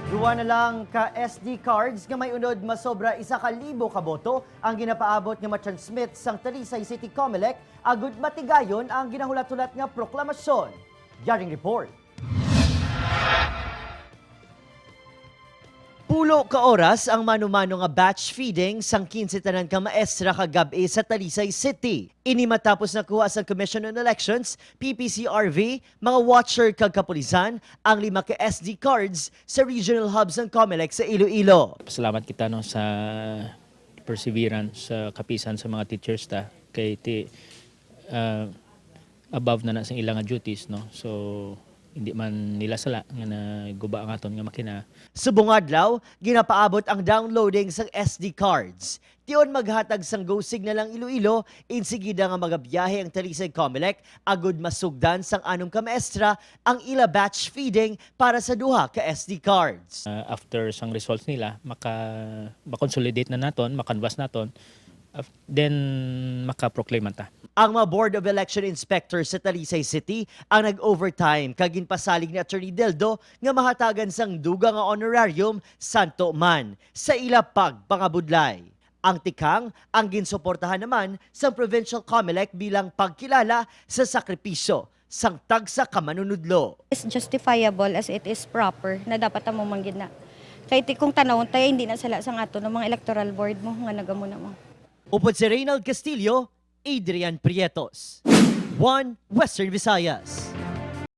Duwa na lang ka SD cards nga may unod masobra 1,000 ka boto ang ginapaabot nga matransmit sang Talisay City Comelec agud matigayon ang ginahulat-hulat nga proklamasyon. Yaring report. 10 ka oras ang mano-mano nga batch feeding sang 15 tanan ka maestra kagabi sa Talisay City. Ini matapos nakuha sa Commission on Elections, PPCRV, mga watcher kag kapulisan ang lima ka SD cards sa regional hubs ng COMELEC sa Iloilo. Pasalamat kita, no, sa perseverance, sa kapisan sa mga teachers ta kay ti above na na sa ilang nga duties, no, so hindi man nila sala nga naguba ang aton nga makina. Subong adlaw, ginapaabot ang downloading sang SD cards. Tion maghatag sang go signal ang Iloilo, insigida nga magabiyahe ang Talisay Comelec agud masugdan sang anom ka maestra ang ila batch feeding para sa duha ka SD cards. After sang results nila, maka makonsolidate na naton, makanvas naton, then maka-proclaim man ta. Ang mga Board of Election Inspectors sa Talisay City ang nag-overtime kag ginpasalig ni Attorney Deldo nga mahatagan sang duga nga honorarium santo man sa ila pagpangabudlay. Ang tikang ang ginsuportahan naman sa Provincial Comelec bilang pagkilala sa sakripisyo sang tagsa ka manunudlo. Is justifiable as it is proper na dapat amo man gid na. Kay ti kung tanawon tayo, hindi na sala sa ato ng mga electoral board mo nga nagamo na mo. Upod si Reynald Castillo, Adrian Prietos. One Western Visayas.